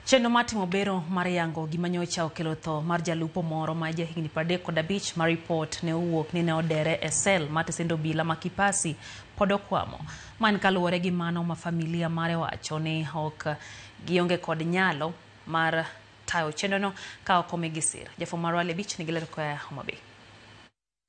Chenro mar timo bero mar yango gima nyocha okelo tho mar jalupo moro ma jahigni 35 ma ripot ne owuok ni ne odere e sel mar tesend obila ma Kipasi pod okwamo. Ma en kaluwore gi mano ma familia mare wacho ni ok gionge kod nyalo mar tayo chenrono ka ok omigi sir. Jafwambo marwa Ali Abich nigi ler koa Homa Bay.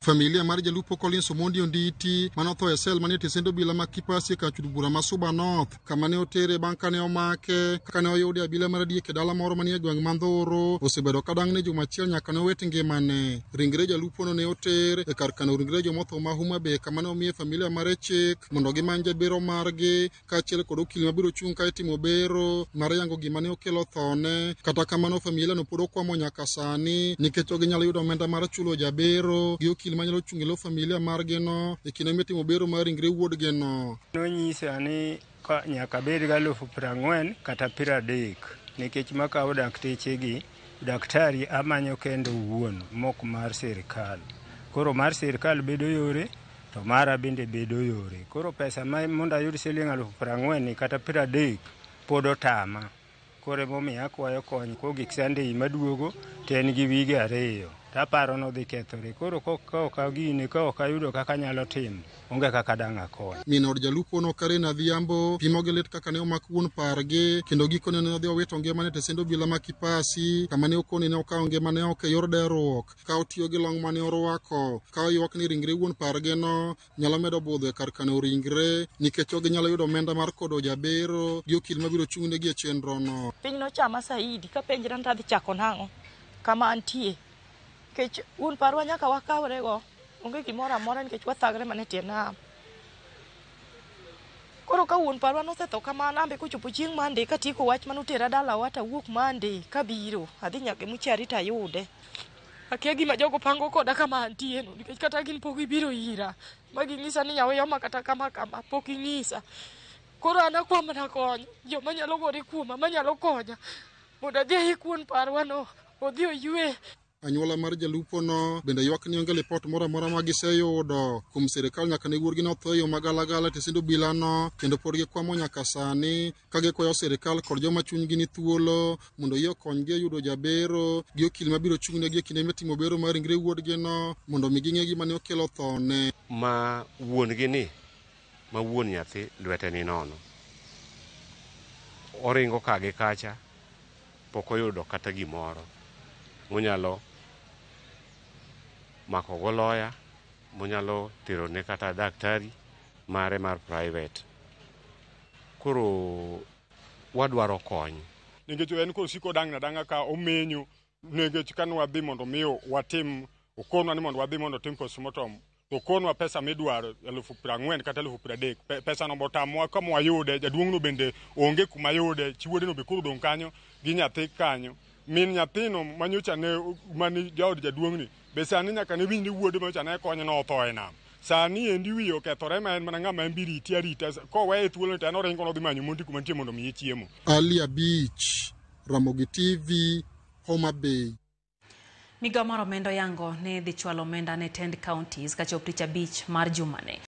Familia mar jalupo Collins Omondi Onditi mane otho e sel manie tesend obila ma Kipasi e kar chud bura ma Suba North kama ne otere bang' kane omake kane oyude abila mar adiek e dala moro manie gweng' ma Ndhuru osebedo ka dang'ne juma achiel nyaka ne owit ngimane. Ringre jalupono ne oter e kar kano ringre jomotho ma Homa Bay kama ne omiye familia mare chik mondo gimany jabero margi kaachiel kod okil mabiro chung' ka itimo bero mar yango gima ne okelo thone. Kata kamano familia no pod okwamo nyaka sani nikech ok ginyal yudo omenda mar chulo jabero gi okil manyalo chung' e lo familia margi no e kinde mitimo bero mar ringre wuodgi no. Nonyisa ni nyaka abed gi 40,000 kata 30 nikech makawo daktechegi, daktari amanyo kendo owuon mok mar sirikal. Koro mar sirikal bedo yore to mara bende bedo yore. Koro pesa ma mondo ayud siling 40,000 ni kata 30 pod otama. Koro emomiyo akwayo kony kogik Sunday maduogo to en gi wige 2 to aparo nodhi kethore. Koro ka ok ayudo kaka anyalo timo, onge kaka dang' akony. Min od jalupo no Karen Adhiambo pimo gi lit kaka ne omak wuon pargi kendo gikone ne odhi owito ngimane e tesend obila ma Kipasi kama ne okoni ne okawo ngimane oko e yor deruok ka otiyo gi long mane orwako ka oywak ni ringre wuon pargi no nyalo medo budho e kar kano ringre nikech ok ginyalo yudo omenda mar kodo jabero gi okil mabiro chung' negi e chenro no. Piny nochama saidi kapenjra ni tadhi chako nang'o kama antie nikech wuon parwa nyaka wakawrego onge gimoro amora nikech wathagre mana e tie nam. Koro ka wuon parwa nosetho kamano ambe kochopo chieng' Monday katieko wach manotera dalawa tawuok Monday kabiro adhi nyaka e mochari tayude. Akia gima jogo pango koda kama antie no nikech kata gin pok gibiro ira ma ging'isa ni nyawiya kata kama kama pok ging'isa. Koro an akwa mana kony joma nyalo gore kuoma manyalo konya mondo adhi aik wuon parwa no odhi oywe. Anyuola mar jalupo no bende ywak ni onge lipot moro amora ma giseyudo kuom sirikal nyaka ne wuodgi notho e yo magalagala e tesend obila no kendo pod gikwamo nyaka sani ka gikwayo sirikal kod joma chunygi ni thuolo mondo oyie okonygi e yudo jabero gi okil mabiro chung' negi e kinde mitimo bero mar ringre wuodgi no mondo mi ging'e gima ne okelo thone. Ma wuon gi ni ma wuon nyathi lwete ni nono. Oringo ka gi kacha pok oyudo kata gimoro monyalo mako go lawyer monyalo terone kata daktari mare mar private. Koro wadwaro kony. Nikech en kosiko dang'na dang'a ka omenyo nikech kane wadhi mondo mi watim okonwa ni mondo wadhi mondo otim postmortem to okonwa pesa midwaro 40,000 kata 30,000 pesa no botamwa kama wayude jaduong' no bende onge kuma yude chi wuode no be koro odong' kanyo gi nyathi kanyo min nyathino manyocha ne mani jaod jaduong' ni be sani nyaka ne winj ni wuode manyocha ne konye no otho e nam sani endi wiye okethore ma en mana ng'ama en biriti arita koweye thuolo to en oringo nodhi manyo mondi kuma nitie mondo omiye chiemo. Ali Abich, Ramogi TV, Homa Bay. Migawo mar omenda oyango ni dhi chwalo omenda ne tend counties kachop tich abich mar jumani.